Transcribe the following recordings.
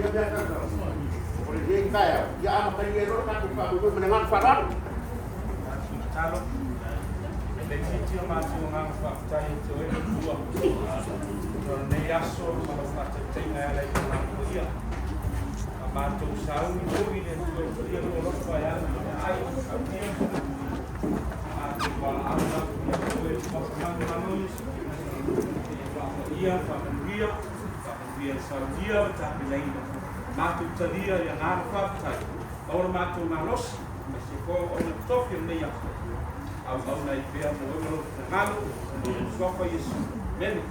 ia mea tautala. O lenei taeao, ia amatalia ai loa le tatou faamoemoe ma le agaga faaaloalo. Tatou tatalo. E le itiiti o matou agaga faafetai ia te oe le Atua ona o lenei aso ma lau faatautaiga e ala i lou Agaga Paia. A matou sauni foi i le Atua e talia lou alofa e ala i meaai ma saunia, matou valaau lava ia te oe le Maota manumanu o Iesu Keriso, ina ia faapaia, faamanuia, faamanuia i le saunia ma tapenaina. Matou talia i agaga faafetai, maua lo matou malosi, aemaise foi o auauna totofi o lenei aso, auauna ai pea mo oe ma lou finagalo, i lou Suafa Iesu. Amene.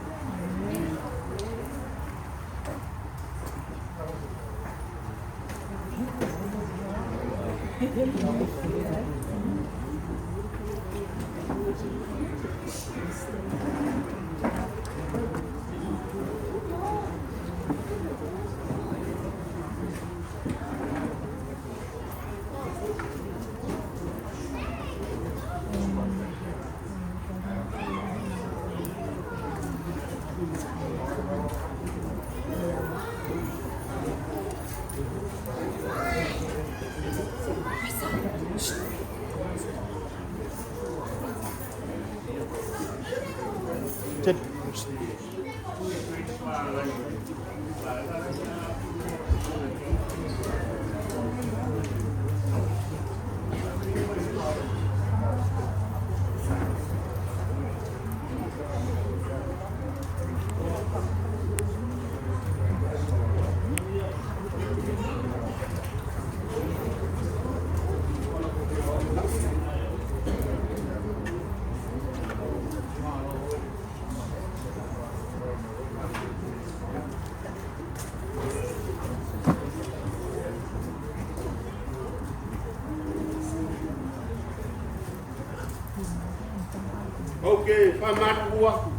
Ou te faamalulu atu,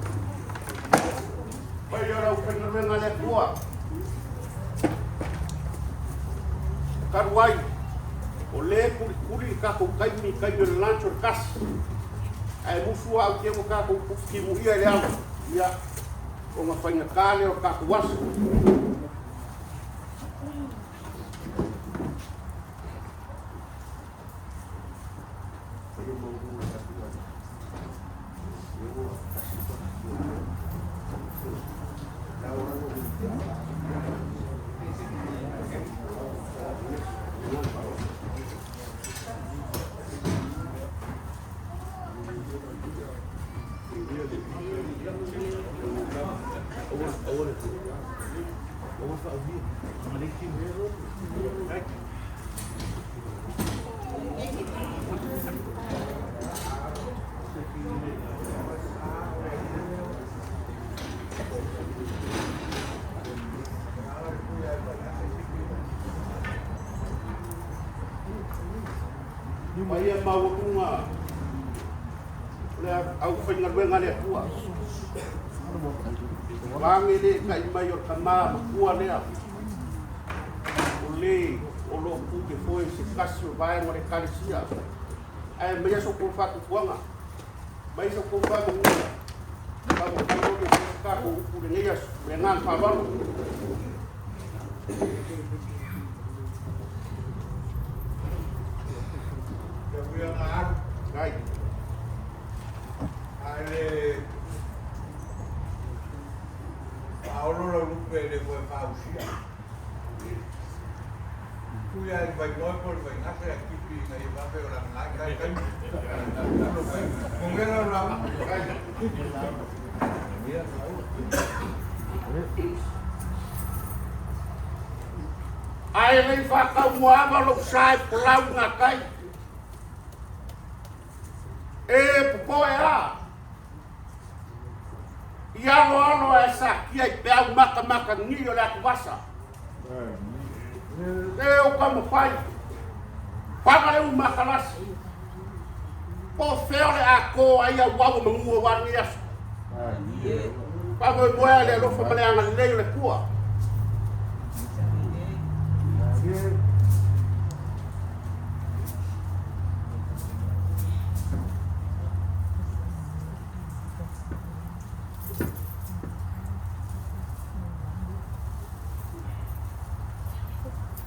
paia o le aufaigaluega a le Atua, talu ai o lea e tulituli le tatou taimi i le taimi o le lunch o le 1, ae musu lava au te i ua tatou timuia i le alo, ia, ona faigata lea o le tatou aso. Paia maualuga o le aufaigaluega a le Atua. Vaeane le eetai mai o le tama matua lea, o le o lo o pule foi i se tasi o vaega o le Ekalesia. Ae aumaia so outou faatuatuaga, aumai so outou faamanuia, taumafai loa e fai se tatou upu i lenei aso. Ma le agaga faaaloalo. Ai. A le faaolo lau lupe e le toe faausia. Tui lava i le vainoe po o le vaigase ae tipi ina ia vave o lana e tai taimi. Manuia lau lauga. Ae le i faataumuaava lou sa e folau i gatai. E popoe a! I aloalo ae satia i peau matamatagī o le atuvasa. E o taumafai, faga le umatalasi, po o fea o le a to ai auau o manu aua lenei aso. Faamoemoe i le alofa ma le agalelei o le Atua.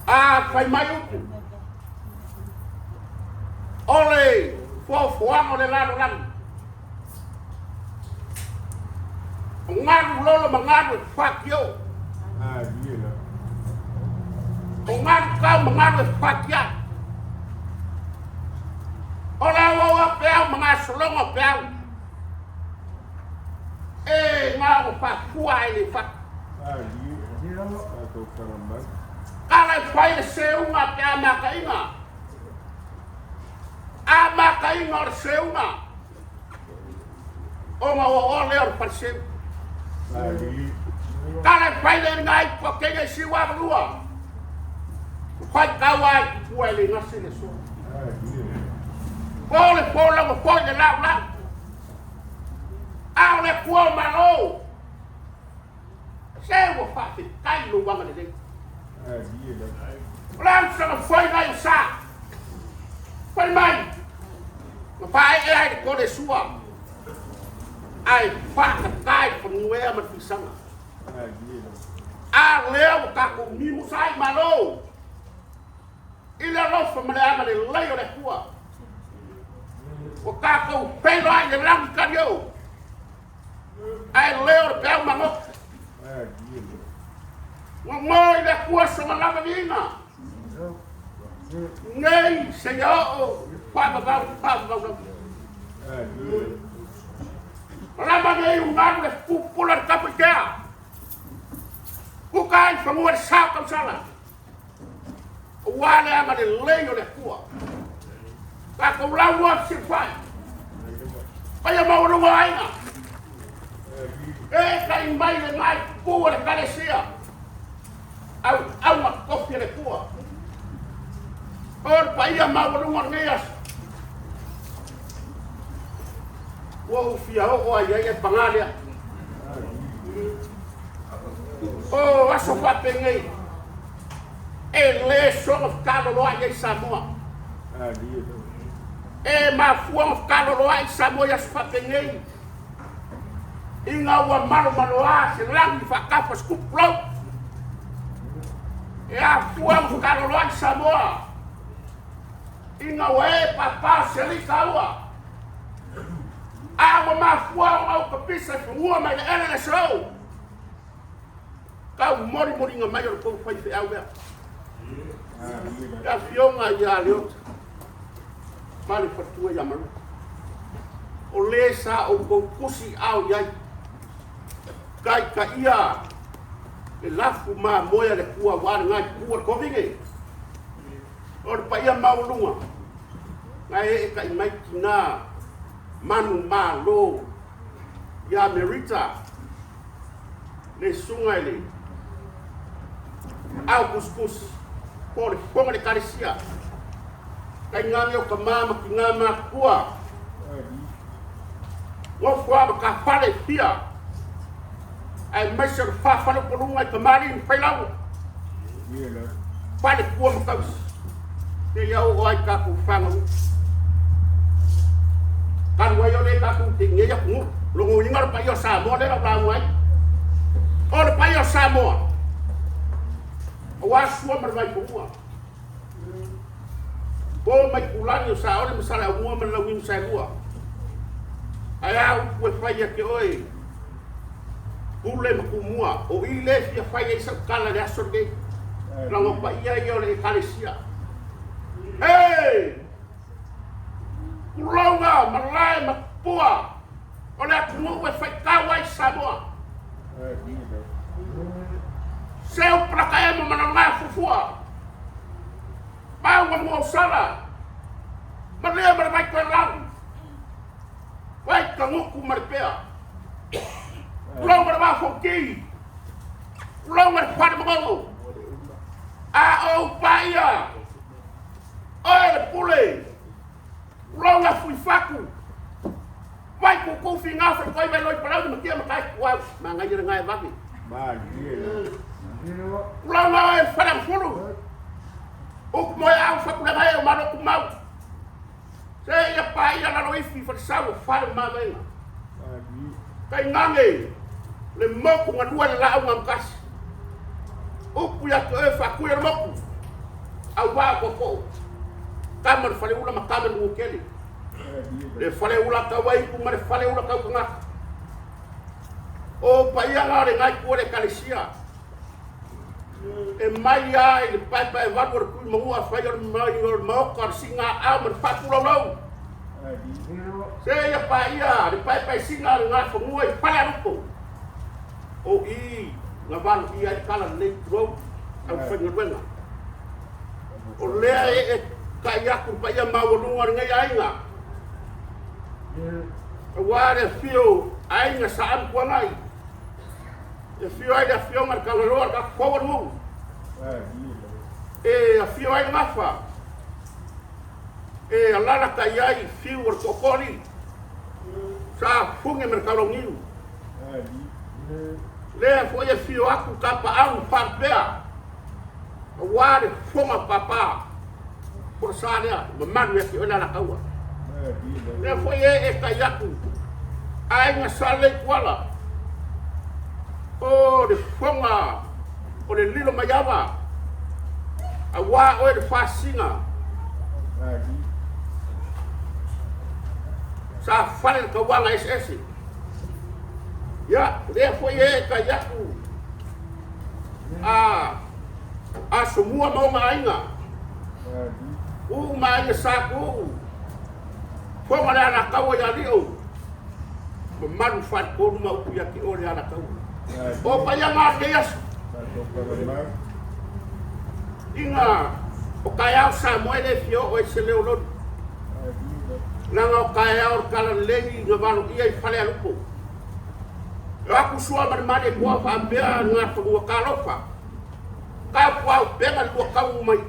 A fai mai upu, o le foafoaga o le lalolagi, o galu lolo ma galu e fatio, o galu tau ma galu e fatiai, o le auau a peau ma gasologa o peau, e gao fafua ai le fatu. Ala e fai le seuga pe a makaiga. A makaiga o le seuga, ona ua o lea o le faleseu. Ala e fai le ngai po kenge i siu avalua. Fai tau ai pua e le gase le so. Po le po lawa foi le lau lau. A o le kua o malo. Se ua faafetai lou agalelei. O le ausaga foi nai o sa. Fai mai, na faaee ai le kole sua, ae faatatai le fanuea ma le fisaga. A lea ua tatou mimusa ai malo i le alofa ma le agalelei o le Atua. Ua tatou feiloai i le lagi taliou. Ae leo le peau magoto. Ua i le Atua sona lava viiga. Nei seia oo faavavau faavavau lava. Lama nei ugalu le pupula le tapu i tea. Kuka ai fanua le sa tausala. Ua le agalelei o le Atua. Tatou lau loa fesilafai. Paia maualuga o aiga. E tai mai le nai pu o le kalesia. Au auga tofi a le Atua. O le paia maualuga o lenei aso. Ua ou fia oo ai ai e pagā lea. O aso faapenei e le soona fekaloloai ai Samoa. E mafua ona fekaloloai Samoa i aso faapenei ina ua malomaloa se lagi faatafa se tupu lou. E afua ona fekaloloai Samoa ina ua e papa se alii taua. A ua mafua ona ou tapisa i fanua mai le ele le sou. Tau molimoliga mai o le tou faifeau lea. Le afioga ia Leota ma le faletua ia Maluka. O le sa outou tusi ao i ai. Taitaia le lafu mamoe a le Atua aua le gaitutu o le kovine. O le paia maualuga na e ee tai mai tina manu malo ia Merita le susuga i le au kusikusi po o le fofoga le ekalesia tainane o tama ma tina matutua nofo a ma tafale fia aemaise o le faafalepoluga i tamalii ma failauga fale tua ma tausi seia oo ai tatou fanau talu ai o le tatou te nei atunuu logoina le paia o Samoa lea lau lauga ai o le paia o Samoa aua Sua ma le Vaifanua po mai Tulagi o Saole ma Saleaaumua ma le Launiu Saelua ae a upu e fai ia te oe Pule ma Tumua, o i le fia fai ai sau tala i le aso lenei, leaga o paia ia o le Ekalesia. Hey! Tulouna, malae ma tupua o le atunuu e faitau ai Samoa. Seu palakaema ma lona fuafua, mauga muausala, malia ma le vaitoelau, vaitagutu ma le pea. Tulou ma le vaa fonoti, tulou ma le fale magogo. A ou paia, oe le pule, tulou la fuifatu, vai kuku finga fai koi vai loi palau ma tia ma kai kuau, mangaia le ngae vave. Tulou la oe le fale fulu, uku moe au fatu le ngae o malo kumau. Se ia paia lalo ifi falesau o fale o mavaega. Tainane le motu galue le laau gamukasi. Upu ia te oe faatui o le motu. Auvaa o Tootoo, tama o le Faleula ma tama o le Manuatele. Le Faleula tau aitu ma le Faleula tau tagata. O paia na o le nai tua le Ekalesia. E mai lava i le paepaevalu o le Tuimanua fai o le mai o le Maota o le Siiga-aao ma le Faatulaulau. Seia paia le paepaesina o le Gafanua i Falealupo. O i na valoia ai le tala lelei tulou aufaigaluega. O lea e ee kai atu le paia maualuga o lenei aiga, aua le afio o Aiga Sa Amutuanai, e afio ai le Afioga i le Tagaloa o le tatou fou o le nuu, e afio ai le Gafa, e alalatai ai fiu o le Tootooalii, Sa Fuge ma le Taulauniu. Lea foi e afio atu Tapaau Faalupea, aua le fofoga o Papa Folasa lea, mamalu ia te oe le Alataua. Lea foi e ee tai atu Aiga Sa Leituala, o le fofoga o le Lilo Maiava, aua oe le Fasiga sa fale le tauaga eseese. Ia, lea foi e ee tai atu a Asomua ma ona aiga, Uu ma aiga Sa Tuuu, Foga le Alataua ia Lio, mamalu faletolu ma upu ia te oe le Alataua. O paia na o lenei aso, ina o taeao Samoa e le fia oo ai se leo loli, leaga o taeao o le talalelei na valoia i Falealupo. E o atu sua ma le Malietoa faapea le Gafanua, talofa, taupuaupega le lua tau mai.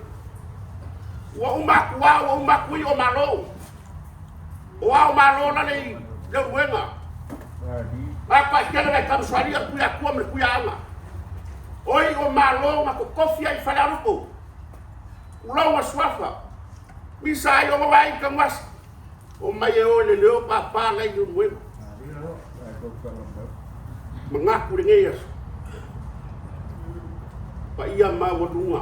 Ua uma atu ao, ua uma atu io malo. O ao malo lale i Leuluega. A paitele vai tamaswalia le Tuiatua ma le Tuiaaga. O io malo na totofi ai i Falealupo. Ulou a suafa. Misa ai o vai i Tanuasi. O mai e oe le leo papa lai Leuluega. Manatu lenei aso. Paia maualuga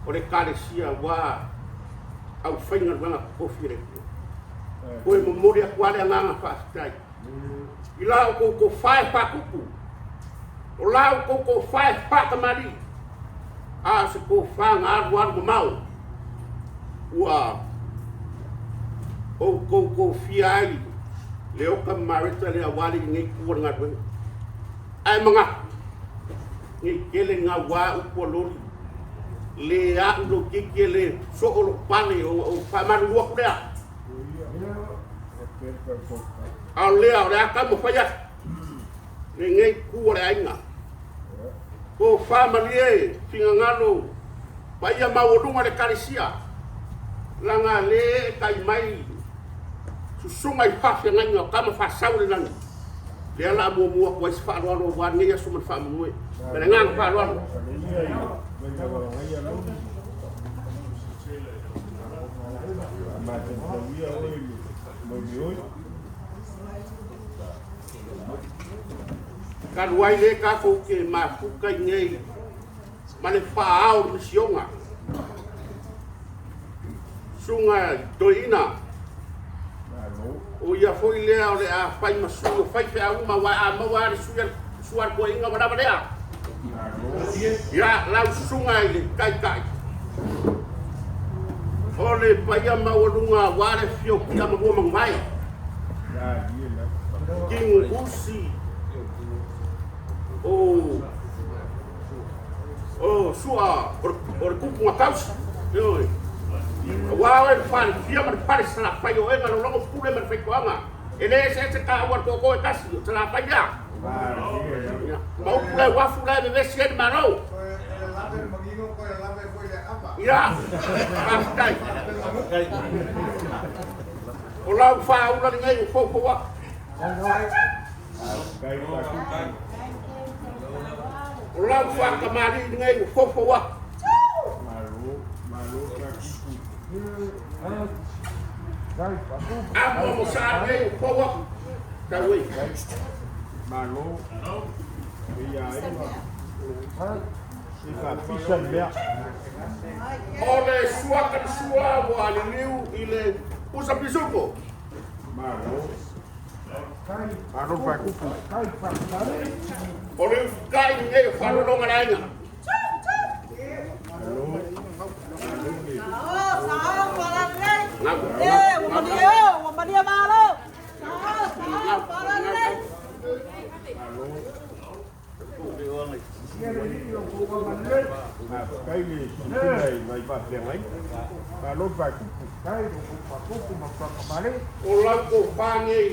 o le Ekalesia ua aufaigaluega totofi e le Atua. Toe momoli atu lava le agaga faafetai i la outou tofa e faatupu, o la outou tofa e faatamalii, a o se tofa na alualu mamao ua outou tofia ai le Oka ma Mareta lea aua le lenei itu o le galuega. Ae manatu, nei tele gauā upu a loli, le a'u lou keiki e le soo lou pale ona ou faamalulu atu lea. A o lea o le a taumafai atu lenei itu o le aiga. Tofa malie finagalo paia maualuga o le Ekalesia, leaga le ee tai mai susuga i faafeagaiga o tama faasau o le lagi. Lea la a muamua atu ai se faaaloalo aua lenei aso ma le faamoemoe. Ma le agaga faaaloalo. Talu ai le tatou te mafuta i nei ma le faaao o le misioga. Susuga i Toeaina, o ia foi lea o le a fai ma sui o faifeau uma, aua a maua lava le sui a le toeaina ua lava lea. Ia, lau susuga i le Taitai, o le paia maualuga aua le afifio o Tia ma Lua Manuvae, King Usi, o o sua o le kupu na tausi. Ioe. Aua oe le falefia ma le fale salafai o oe na lologo pule ma le faitoaga. E le eseese taua le tootoo e tasi, o salafai lea. Ma upu la e uafu la e vevesi ai le Malo. Ia, faafetai. O lau faaula lenei ua foufou atu. O lau faatamalii lenei ua foufou atu. Amoamo sa lenei ua fou atu. Tau ei. Se faapisa le mea. O le suaka le sua ua aliliu i le pusa pisupo. Malo. Malo le faatupu. O le ufukai lenei o faalologa le aiga. Malo. Malo le. Malo. Faafetai le silasila i nai faafeagaiga. Malo le faatupu. O lau tofa nei,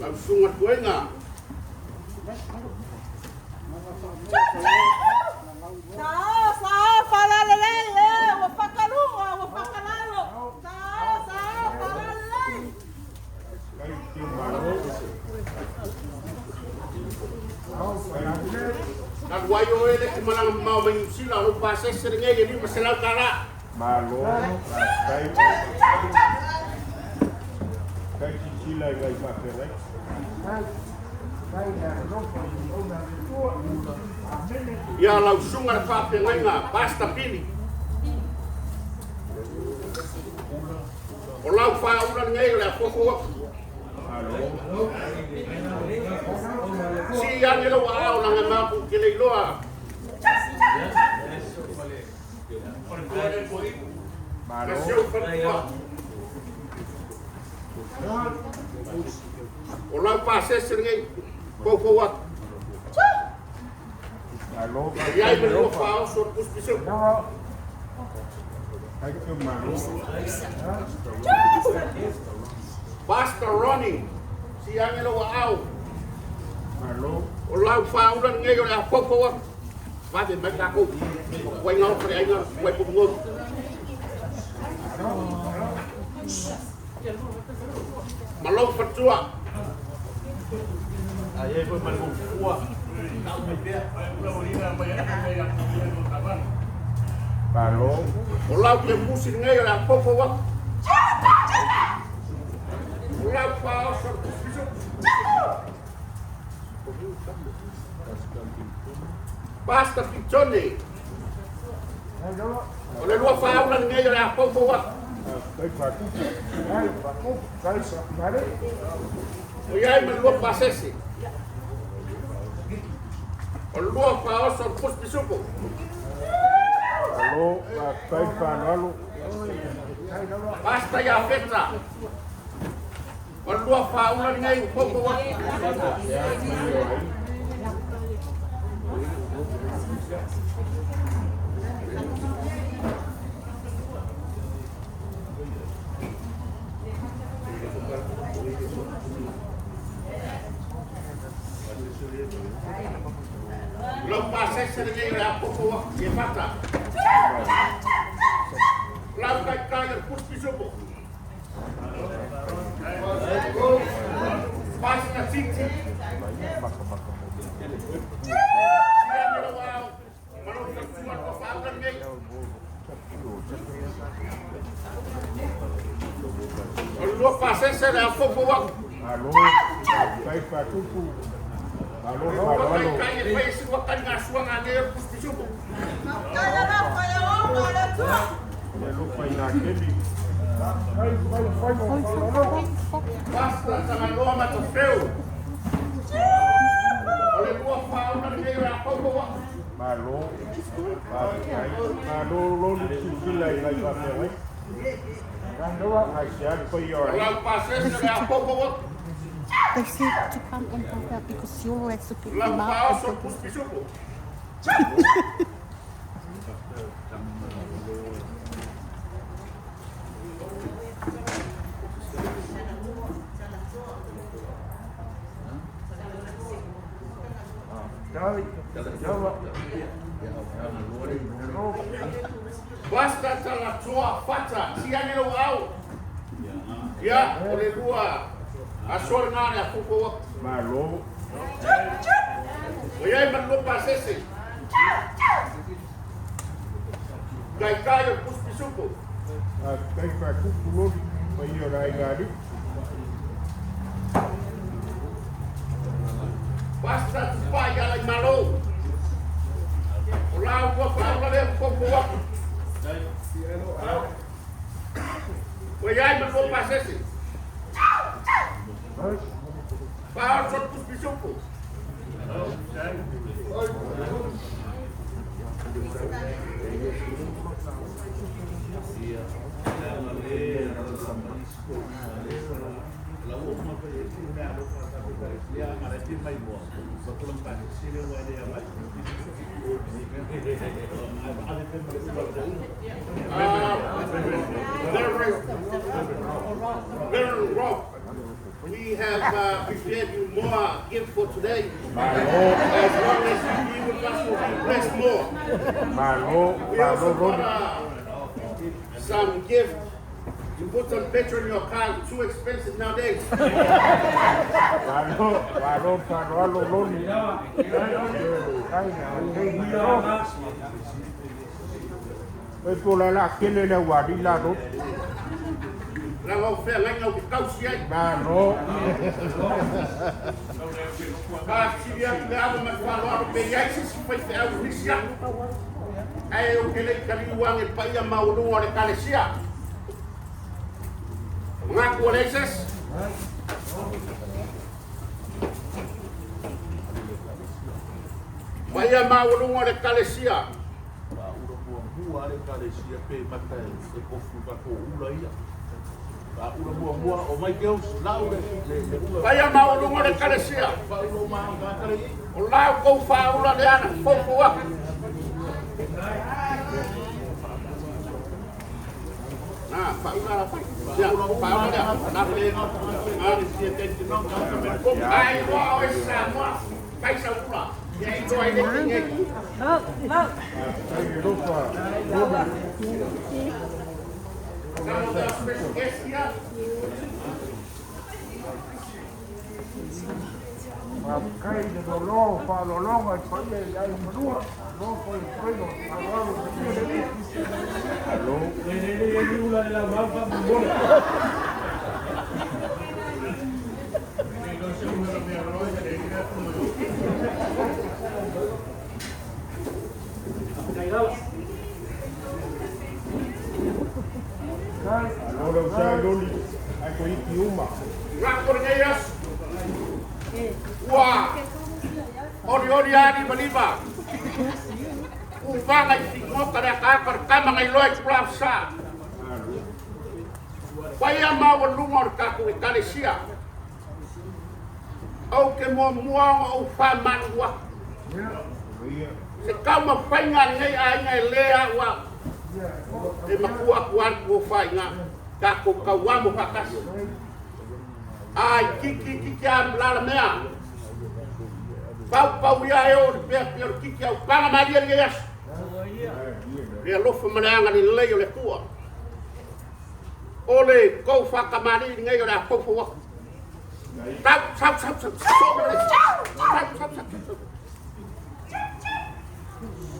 lau susuga Tuaiga. Faafetai le tio malo. Talu ai oe le e te malaga mamao mai Niu Sila, o lou pasese lenei e $500. Malo. Faafetai. Faafetai silasila i nai faafeagaiga. Ia lau susuga le faafeagaiga Pastor Pili. O lau faaula lenei o le afuafo atu. Malo. Sii ane lou aao laga matou te le iloa. Malo. Ma si ou faletua. O lau pasese lenei foufou atu. Malo. E i ai Faafetai ma le le lua alofa. faaoso o le pusi pisupo. Faafetai tio malo. Pastor Ronnie, sii ane lou aao. Malo. O lau faaula lenei o le a foufou atu. Vave mai tatou. O tuaiga ofa le aiga tuai pumugou. Ma lou faletua. Malo. O lau temusi lenei o le a foufou atu. O lau faaoso o le pusi pisupo. Pastor Pitone, o le lua faaula lenei o le a foufou atu. Faafetai faatupu. O i ai ma le lua pasese. O le lua faaoso o le pusi pisupo. Malo. Faafetai le faaaloalo. Pastor Iafeta, o le lua faaula lenei ua foufou atu. Ia manuia o aiga. Lau pasese lenei o le a foufou atu Iefata. Lau taitai o le pusi pisupo. Pastor Titi, sii ane lou aao ma lou faletua le lua faaula lenei. O le lua pasese le a foufou atu. Malo. Faafetai faatupu. Malo le Lua faaaloalo. taitai e fai e si ua taligasua ganei o le pusi pisupo. Le alofa i Nakeli. Pastor Tagaloa Matafeo, o le lua faaula lenei o le a foufou atu. Malo. Faafetai. Malo loli silasila i nai faafeagaiga. Ai se a le paia o O aiga. lau pasese le a foufou atu. They said to come and help out because you'll have to pick Lau them up. faaoso o le pusi pisupo. Pastor Talatoa Fata, sii ane lou aao. Ia, o le lua aso lena le a foufou atu. Malo. O i ai ma le lua pasese. Taitai o le pusi pisupo. Faafetai faatupu loli. Paia o le aiga alii. Pastor Tupai Alaimalo. foufou atu. Ua iai ma lua pasese. Faaoso le tusi pisupu. Reverend Rob, we have prepared you more gift for today. As long as you be with us, we'll be blessed more. We also got some gift to put some petrol in your car. It's too expensive nowadays. E po la la kele le wa di la ro. La wau feagaiga ou te tausi ai. Malo. Faafesili atu le ava ma le faaaloalo pe i ai se isi faifeau i nisi atu. Ae ou te le i taliu ane i le paia maualuga o le Ekalesia. Manatu ua leai se isi. Paia maualuga o le Ekalesia. Faaula muamua le Ekalesia pe mata e kofu i tatou ula ia. Faaula muamua o Michaels lau le le ula. Paia maualuga o le Ekalesia. Faaula uma au tagata le i. O la outou faaula lea na foufou atu. Na, faaula la fai. Ia, faaula lea. Na fai. Ai loa oe Samoa, fai sau ula. Ia iloa ai le nei. Some of the special guests here. Faafetai i le lolo o faaaloaloga i paia i aiga fanua, malo foi le faiva o le faaaloalo i le Alii le Malo. Malo le usai loli, ai ko iki uma. Rako lenei aso. Ua olioli a limalima. Uvaga i figota le akaaka o le tama na iloa i Tulausa. Paia maualuga o le tatou Ekalesia. Ou te muamua ona ou faamalu atu. Se taumafaiga a lenei aiga e le au au. E matua atu lava le tofa i ina. Tatou tauamo faatasi. Ai kiki kiki a lalamea. Pau pau ia e o le pea pea o le kiki au paga malie lenei aso. Le alofa ma le agalelei o le Atua. O le tou faatamalii lenei o le a foufou atu. Sau sau sau sau sau sau sau sau sau.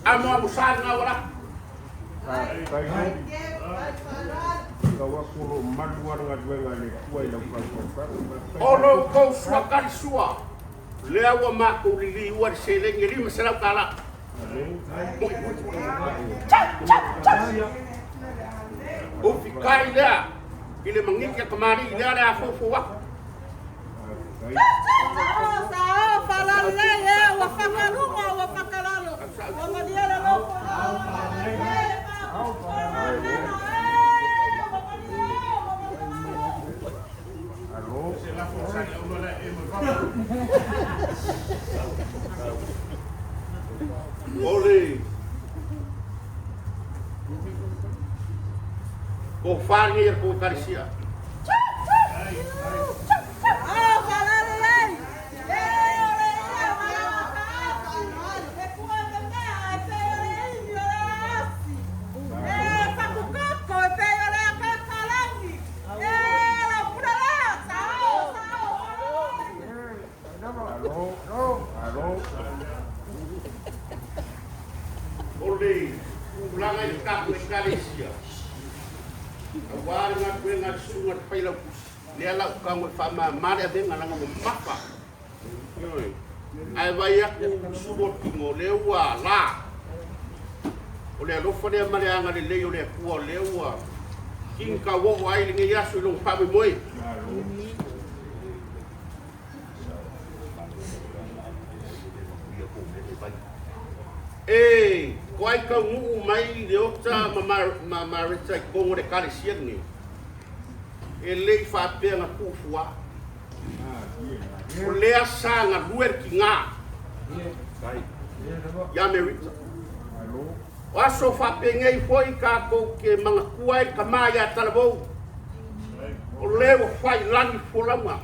Amoamo sa lena ua lata. Faafetai loli. Tau atu o lo o malu lava le galuega a le Atua i lau faautautaga. Faafetai O lo outou suatali sua lea ua matou liliua i le seleni e $500. Ufikai lea i le magiki a tamalii lea le a foufou atu. O le tofa lenei a le tou Ekalesia. O le tulaga i le tatou Ekalesia, aua le galuega a le susuga i le Failautusi, lea la ou tago e faamama le avega leaga ua mamafa. Ioe. Ae vaai atu i sulu o le tino, lea ua la. O le alofa lea ma le agalelei o le Atua o lea ua kini kauo'o ai lenei aso i lona faamoemoe. E toai taunuu mai Leota ma Mareta i totonu o le Ekalesia lenei, e le i faapea na tuufuā. O lea sa galue le tinā ia Merita. O aso faapenei foi tatou te manatua ai le tama ia Talavou, o le ua fai lagi folauga,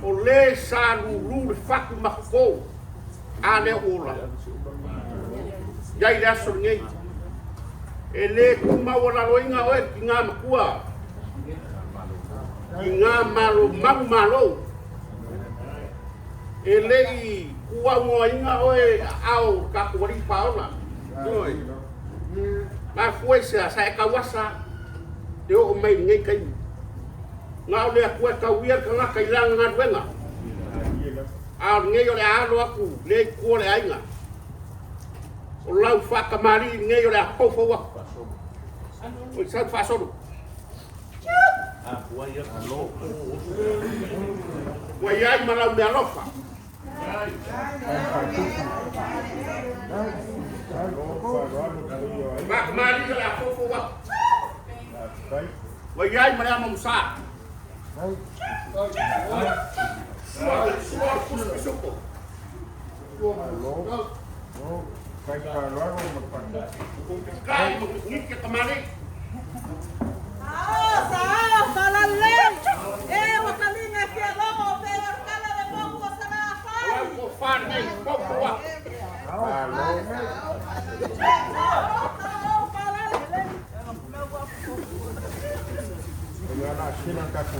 o le sa lulu le fatu ma toto, a lea ua ola. Iai le aso lenei, e le tumaualaloina oe le tinā matua, tinā malo malu malo, e lei tuaunoaina oe aao tatou alii faaola. Ioe. Mafua i se a, sa e tauasa te oo mai lenei taimi. Na o le Atua e tauia le tagata i lana galuega. A o lenei o le a alo atu lea i tua o le aiga. O lau faatamalii lenei o le a foufou atu. O i sau faasolo. Ua i ai ma lau meaalofa. Faatamalii o le a foufou atu. Ua i ai ma le ama musa. Sua sua o le pusi pisupo. Kai ma ngike tamalii. O lau tofa lenei foufou atu.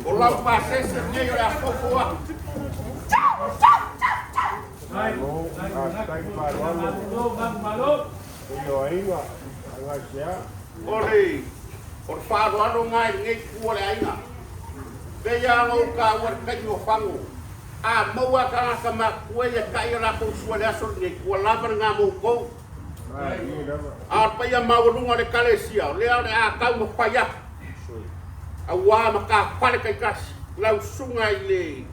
O lau pasese lenei o le a foufou atu. O le o le faaaloalo na i lenei itu o le aiga. Pei lava ona ou taua i le taimi o fagu, a maua tagata matutua ia e tai a latou sua i le aso lenei, ua lava lena mo outou. A o le paia maualuga o le Ekalesia, o lea o le a taumafai atu, auā matafale taitasi lau susuga i le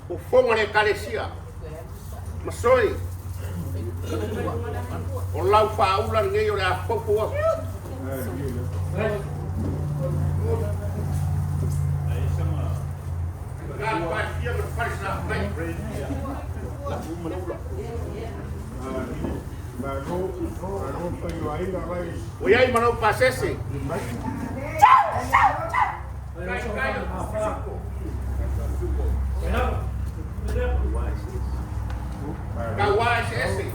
fofoga o le Ekalesia, ma soe, o lau faaula lenei o le a foufou atu. Ka pasia ma le fale Salafai. Ua i ai ma lau pasese. Kai kai o le pusi pisupo. Tauā eseese.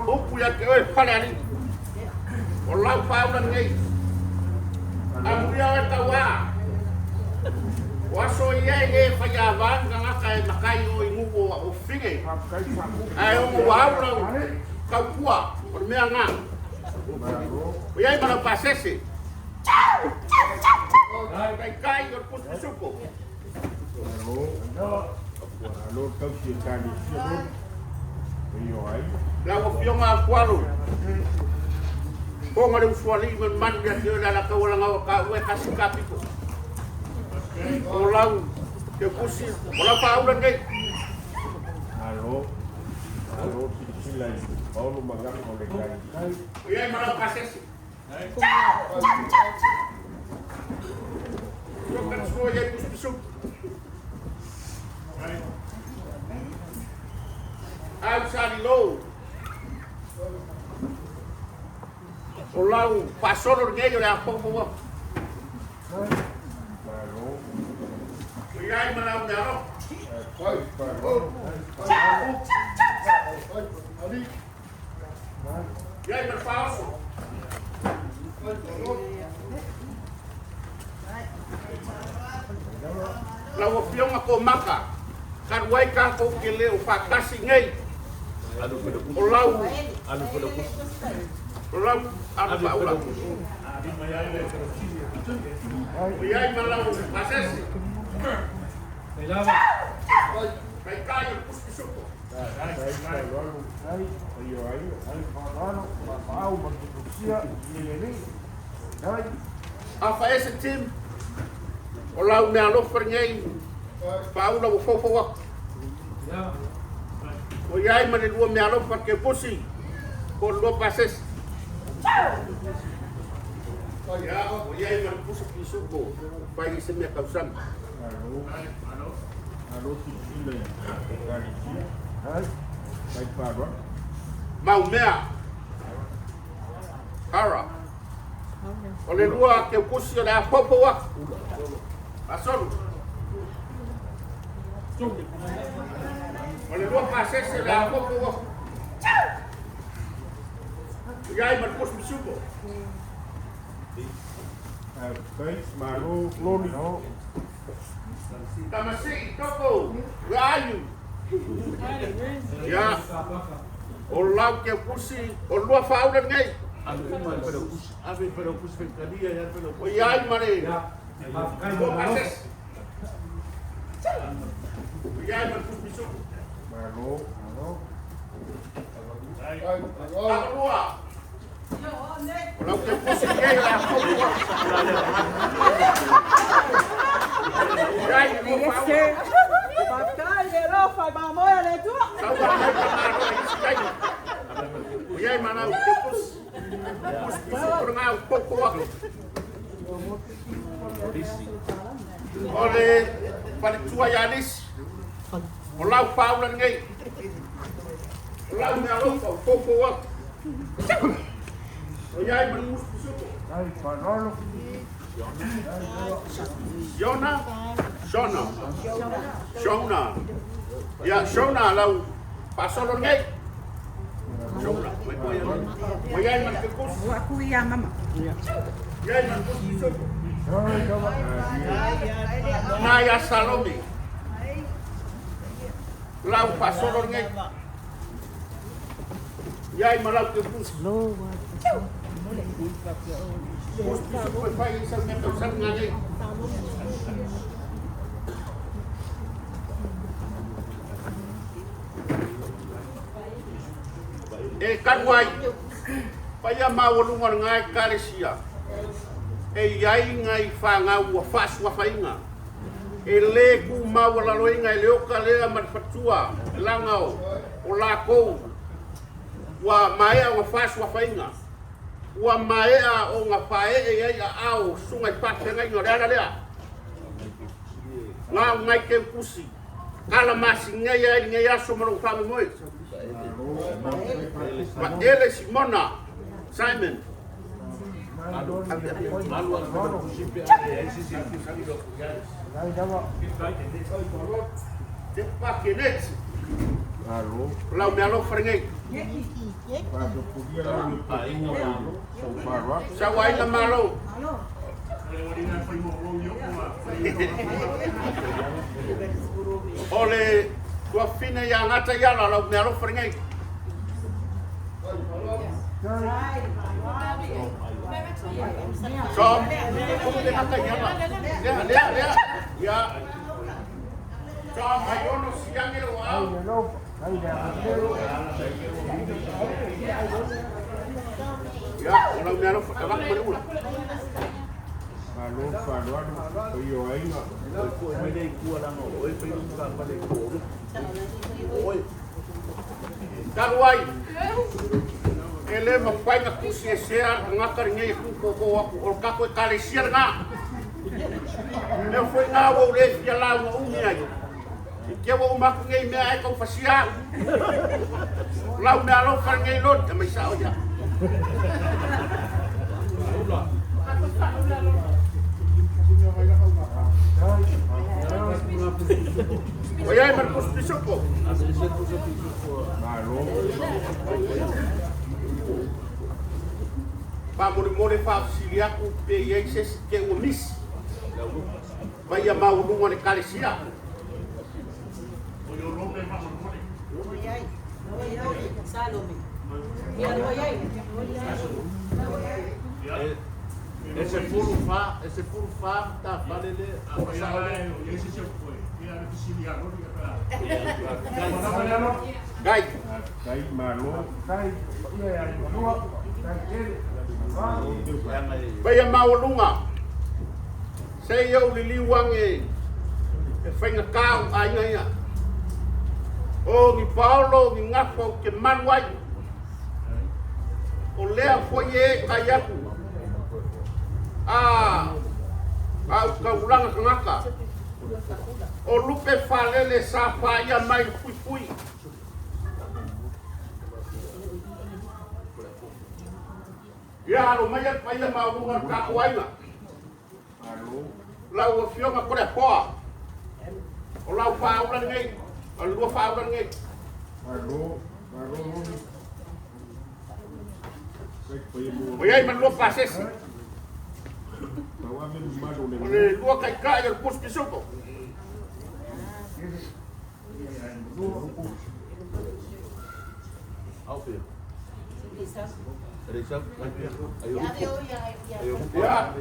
Upu ia te oe Falealii. O lau faaula lenei. Amuia oe tauā. O aso ia e le faiava ni tagata e matai i o i nuu o Fine. Ae ono ua au lau tautua o le mea na. Ua i ai ma lau pasese. Taitai o le pusi pisupo. Lau Afioga Afualo, fofoga le usoalii ma le manu ia te oe le Alataua o taua e tasi ka pito. O lau teukusi, o lau faaula lenei. Ua i ai ma lau pasese. Sua ka sua i ai pusi pisupo. Au Salilou, o lau faasolo lenei o le a foufou atu. Ua i ai ma lau meaalofa. I ai ma le faaoso. Lau Afioga Komaka, talu ai tatou te le o faatasi nei, o lau o lau alu faaula. Ua i ai ma lau pasese. Taitai o le pusi pisupo. Ai, ai ai, ai fa'aloalo, fa'apa'au ma le tutusia, i le Alii. Ai. Afa ese Tim, o lau mea alofa lenei, faaula ua foufou atu. Ua i ai ma le lua mea alofa le keukusi, po o le lua pasese. Ia, ua i ai ma le pusa pisupo, fai i se mea tausami. Malo. Malo silasila i Ekalesia. Ai. Mai fa'aloalo. Maumea. Hara. O le lua keukusi o le a foufou atu. Fasolo. O le lua pasese o le a foufou atu. Ua i ai ma le pusa pisupo. Faafetai, malo Loli. Tamasii, Toko, where are you? Ia, o lau keukusi, o lua faaula lenei. Ave uma i le Failautusi, ave i le Failautusi faitalia ia le Failautusi. Ua i ai ma le Faafetai lua mo le alofa. pasese. Ua i ai ma le pusa pisupo. Malo, malo. Takalua. O lau keukusi lenei o le a foufou atu. Ua i ai le lua Yes, faaula. sir. Faafetai le alofa i mamoe a le Atua. Sau a mai ka malo i isi taimi. Ua i ai ma lau keukusi. Pusa pisupo le gau foufou atu. O le faletua ia Lisi. O lau faaula lenei. O lau mea alofa o foufou atu. Ua i ai ma le pusa pisupo. Ai fa'aloalo. Shona, Shona, Shona. Ia, Shona lau faasolo lenei. Shona, mai koe ia. Ua i ai ma le keukusi. Ua aku ia mama. Ia ai ma le pusa pisupo. Ai lava. Na ia Salome. Lau faasolo lenei. Ia ai ma lau keukusi. Pusa pisupo e fai i sa mea tausaga nei. E kanu ai, paia maualuga o lagā Ekalesia, e i ai ngai fagau ua faasuafaina. E lē tumaualaloina e le oka lea ma le faletua, laga o lakou ua maea ona faasuafaina. Ua maea ona faee ai aao susuga i faafeagaiga o le ala lea. Gau ngai keukusi, kala masigai ai lenei aso ma lou faamoemoe. Vaele Simona, Simon. Malu a le Failautusi pe a leai se isi e fia fesili atu i ai. Ai lava. Te Pakeneti, Malo. o lau mea alofa lenei. Fa'atapulia lau le Aiga malo. sau fa'aloalo. Sauaina malo. O le tuafine ia gata iala lau mea alofa lenei. So, o le gata iala. Lea, lea, lea. Ia. Tom, ai ono siange lo Ai au. le alofa, ai le agalelei. Ia, o lau mea alofa, avatu ma le ula. Malo fa'aloalo, paia o aiga. Oi fo'i mai lea i tua laga o oe fai lou taavale i tua o Lupe. O oe. Talu ai, e le mafai na tusi esea le tagata lenei e kūkōkō atu, o le tatou Ekalesia lena. Lea foi gā ua ou lē fia lauga umi ai. I te ua uma atu nei mea ae taufasia au. O lau mea alofa lenei Lord, e mai sa'o ia. Ai, faafetai. Ua i ai ma le pusa pisupo. Ave ese pusa pisupo. Malo. Faamolemole faafesili atu pe i ai se isi te ua misi. Paia maualuga o le Ekalesia. E 14, e 14 matafale lea, faasa'o lea. Gai. Faafetai malo. Faafetai paia ia Imalua. Faafetai tele. Paia maualuga, se i ou liliu age e faigata ou aiga ia. O ni paolo ni gafa ou te malu ai. O lea foi e tai atu. A au taulaga tagata. O lupe faalele sa paia mai le fuifui. Ia alo mai le paia maualuga o le tatou aiga. Lau Afioga Toleafoa, o lau faaula lenei, o le lua faaula lenei. Malo, malo Loli. O i ai ma le lua pasesi. O le lua taitai o le pusi pisupo. Ia,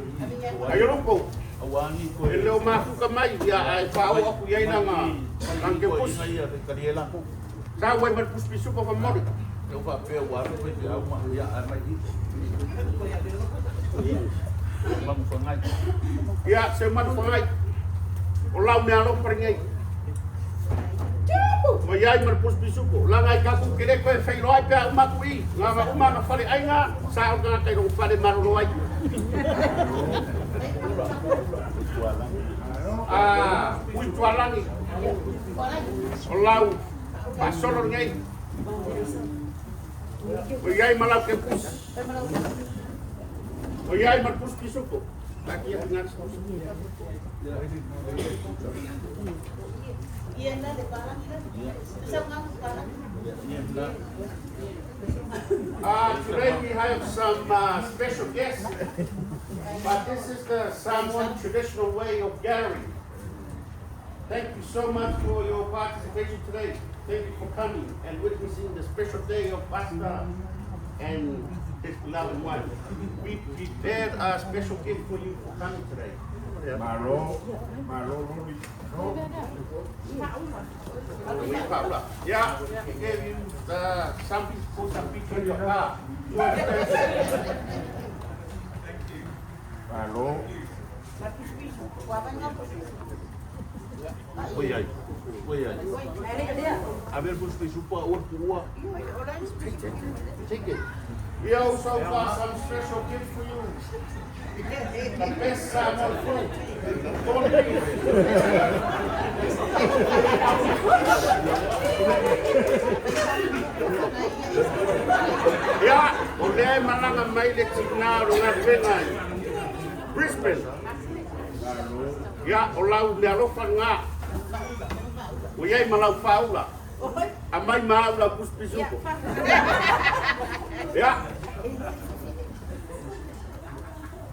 ai o lupo. E le o mafuka mai, ia, ae faaoo atu i ai lana ke pusi. Sa ua i ma le pusi pisupo fa moli. Ia, se manu whangai. O lau mea alofa lenei. Ma iai ma le pusi pisupo. Langa i kaku ke le koe whailoa ai pea uma atu i. Ngā uma nga fale aiga, sa o tagata i lou fale malolo ai. Ah, ui tualangi. O lau faasolo lenei. O iai ma lau ke pusi. O iai ma le pusi pisupo. Taki atu ngā Today we have some special guests, but this is the Samoan traditional way of gathering. Thank you so much for your participation today. Thank you for coming and witnessing the special day of Pastor and his beloved wife. We prepared a special gift for you for coming today. Malo, malo Loli. Yeah, he gave you something to put some picture in your car. Malo. Oi ai. Oi ai. A ver pusi pisupo a ua puua. Take it. We also got some special gift for you. The best Samoan fruit. Corned beef. Ia, o lea e malaga mai le tina o le galuega i Brisbane. Ia, o lau meaalofa lena. Ua i ai ma lau faaula. Aumai ma au lau pusi pisupo. Ia.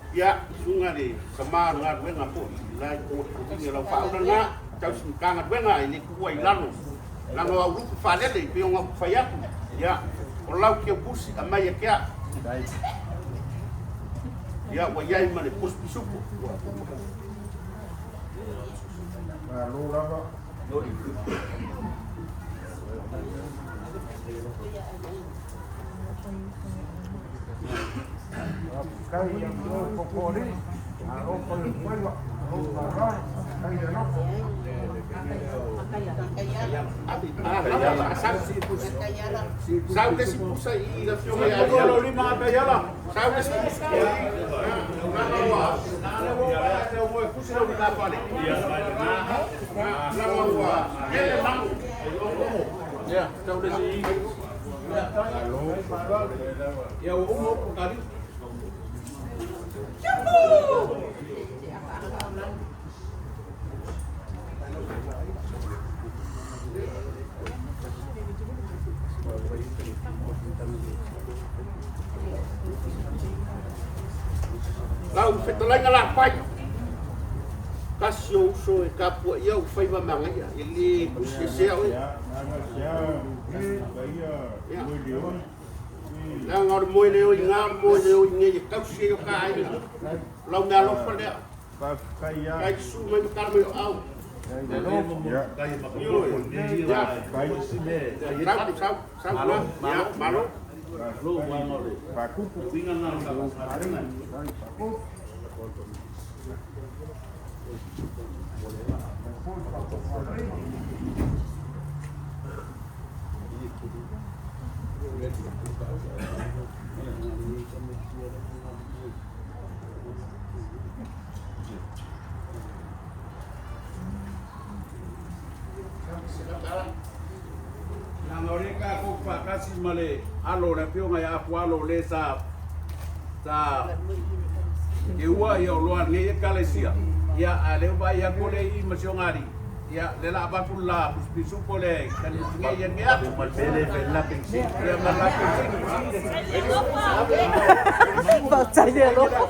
Ia, susuga le tama o le galuega foi, la i o lau faaula lena, tausi Matagaluega e le tuua i lalo, leaga o au lupe faalele pei ona ou fai atu. Ia, o lau keupusi aumai ia te au. Ia, ua i ai ma le pusi pisupo. Malo lava. Faafetai ia te oe Fofoalii, malo fai o le faiva, malo faaaloalo, faafetai le alofa. Sau le isi pusa i le afioga ia Sau le isi pusa. Langa ua ele malu. Ia, tau le isi. Ia, ua uma upu kali. Lau fetalaiga Lapai, tasi o uso e tapuaia ou faiva ma agaia, e le tusesea oe. Ia. Leaga o le moe le oi gā, o le moe le oi nei e tausi ai o ta aiga. O lau meaalofa lea. Kai te susu mai ma tala mai o au. Sau, sau, sau, malo, malo. Leaga o lea tatou faatasi ma le alo o le afioga ia Afualo le sa sa teua ia oloa a lenei ekalesia. Ia a lea ua vaai atu o lea i i ma si ona alii, ia lea la avatu le la pisupo le taliatinei ia lenei aso. Ia ma le la penisini. Faafetai le alofa.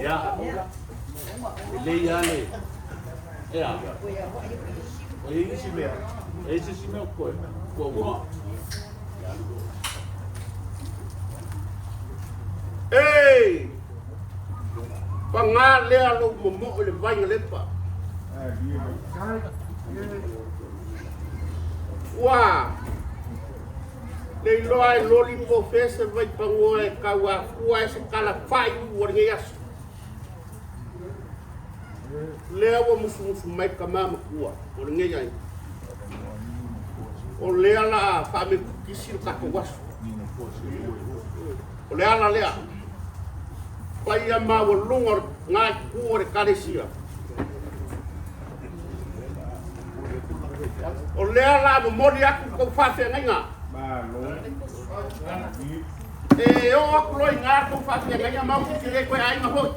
Ia, lelei lava le, ea. O i ai nisi mea, e i ai se isi mea o totoe, ua uma. E! Paga lea lou momoo i le vai galepa. Ua le iloa e loli po o fea se vaipanoa e tau afua ai se tala faaiuiu o lenei aso. Lea ua musumusu mai tama matua o lenei aiga. O lea la a faametutisi le tatou aso. O le ala lea. Paia maualuga o lena itu o le Ekalesia. O lea la a momoli atu tou faafeagaiga. E oo atu loa i ina tou faafeagaiga ma ou te le toe aiga foi.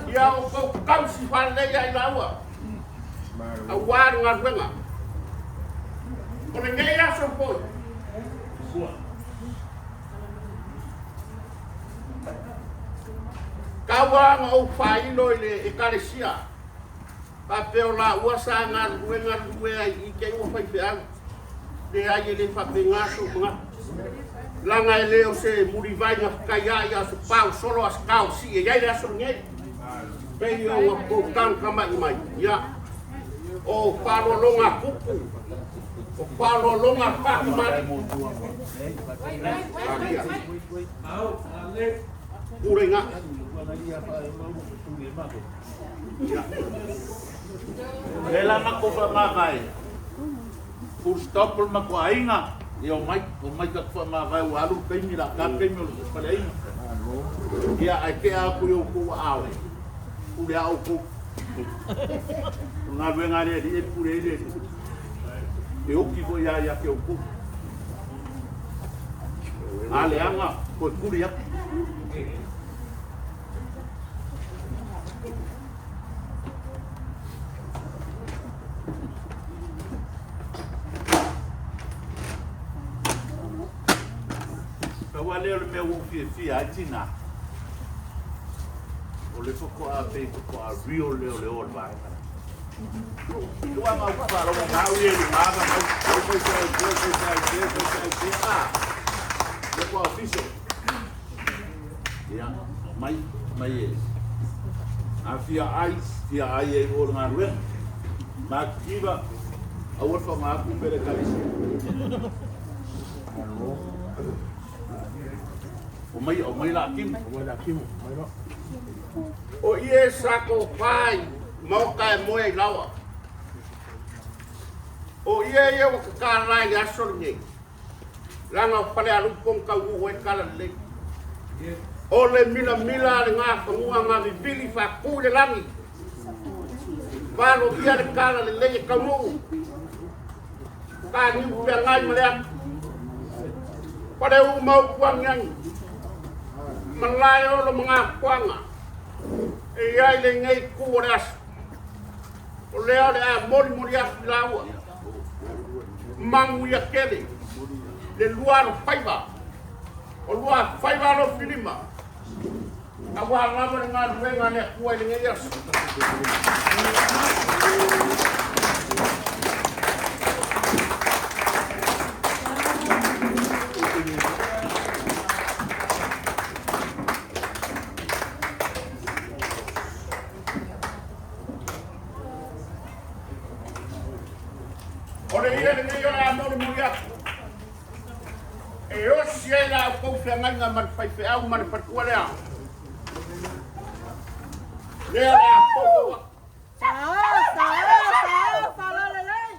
Ia outou tausi faalelei ia i laua aua le galuega. O lenei aso foi, tau lava ona ou faailo i le Ekalesia faapea o laua sa galulue galulue ai i te i ua faifeau. Leai, e le faapena sou manatu. Leaga e le o se mulivai na fetaiai a o se pao solo a se taosi e i ai le aso lenei. Pei ona tou tagatama'i mai, ia, o faaaloaloga a tupu, o faaaloaloga a faa-tamalii. Alia. Pule i ga'u. Ia. Le la matou faamavae. Full stop o le matou aiga, ia omai, omai tatou faamavae ua alu le taimi la ta taimi o le faleaiga. Ia ae tea atu i outou aao, pule a outou. O le galuega a le Alii e pule ai le Alii. E oti foi lava ia te outou. A leaga, toe tuli atu. Pau lava lea o le mea ua ou fiafia ai tina, o le faatoa pei faatoa real lea o le o a le vaega lea. Aua matou te faalogo na au ia i luga ma mau, au fai se ai pea, fai se ai pea, fai se ai pea, a, lea faatoa official. Ia, mai, mai e. A fia ai, fia ai ai o le galuega. Matitiva, aua le faaaoga atu mea le ekalesia. Omai, omai la Akimu. Omai la Akimu, omai loa. O ie sa tofa i maota e moe ai laoa. O ie ia ua tatala i le aso lenei. Leaga o Falealupo na taunuu ai le talalelei. O le milamila a le Gafanua na vivili faatu i le lagi. Valogia le talalelei e taunuu. Taniu feagai ma le atu. Faleu ma upu agiagi. Malae olo ma Gafuaga. E i ai lenei itu o le aso. O lea o le a molimoli atu i laua. Manuia tele le lua alofaiva, o lua faiva alofilima, aua lava le galuega a le Atua i lenei aso. O le ia lenei o le a molimoli atu. E osi ai la outou feagaiga ma le faifeau ma le faletua lea. Lea o le a poupou atu. Sao, sao, sao, faalalelei.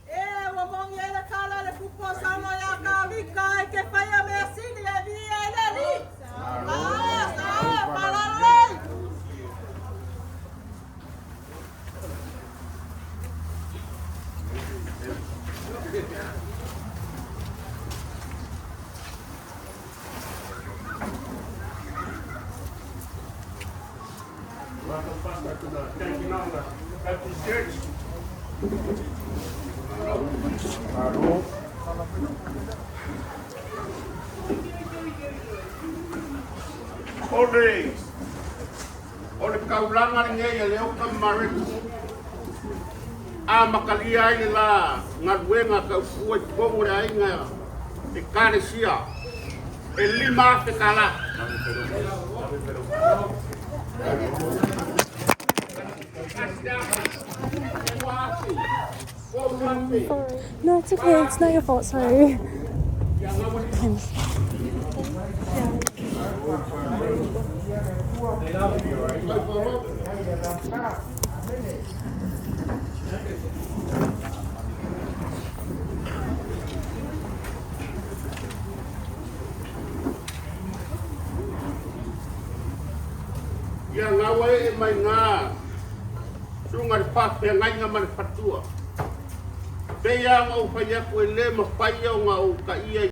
E ua mogi ai le tala a le pupu o Samoa ia Kavika e te faia mea sili e viia ai le Alii. Sao, sao, faalalelei. Welcome, Pastor, to the Tanginaga Baptist Church. O le, o le kaulanga lenei a le Oka Mareti. A makalia ai le la galuega taufua i totonu o le aiga Ekalesia e $5,000. 1,000, 2,000, 4,000. No, it's okay. It's not your fault. Sorry. Ia gaua Thanks. Ia gaua ee mai gā susuga i le faafeagaiga ma le faletua. Pei lava ona ou fai atu e le mafai ona ou taia.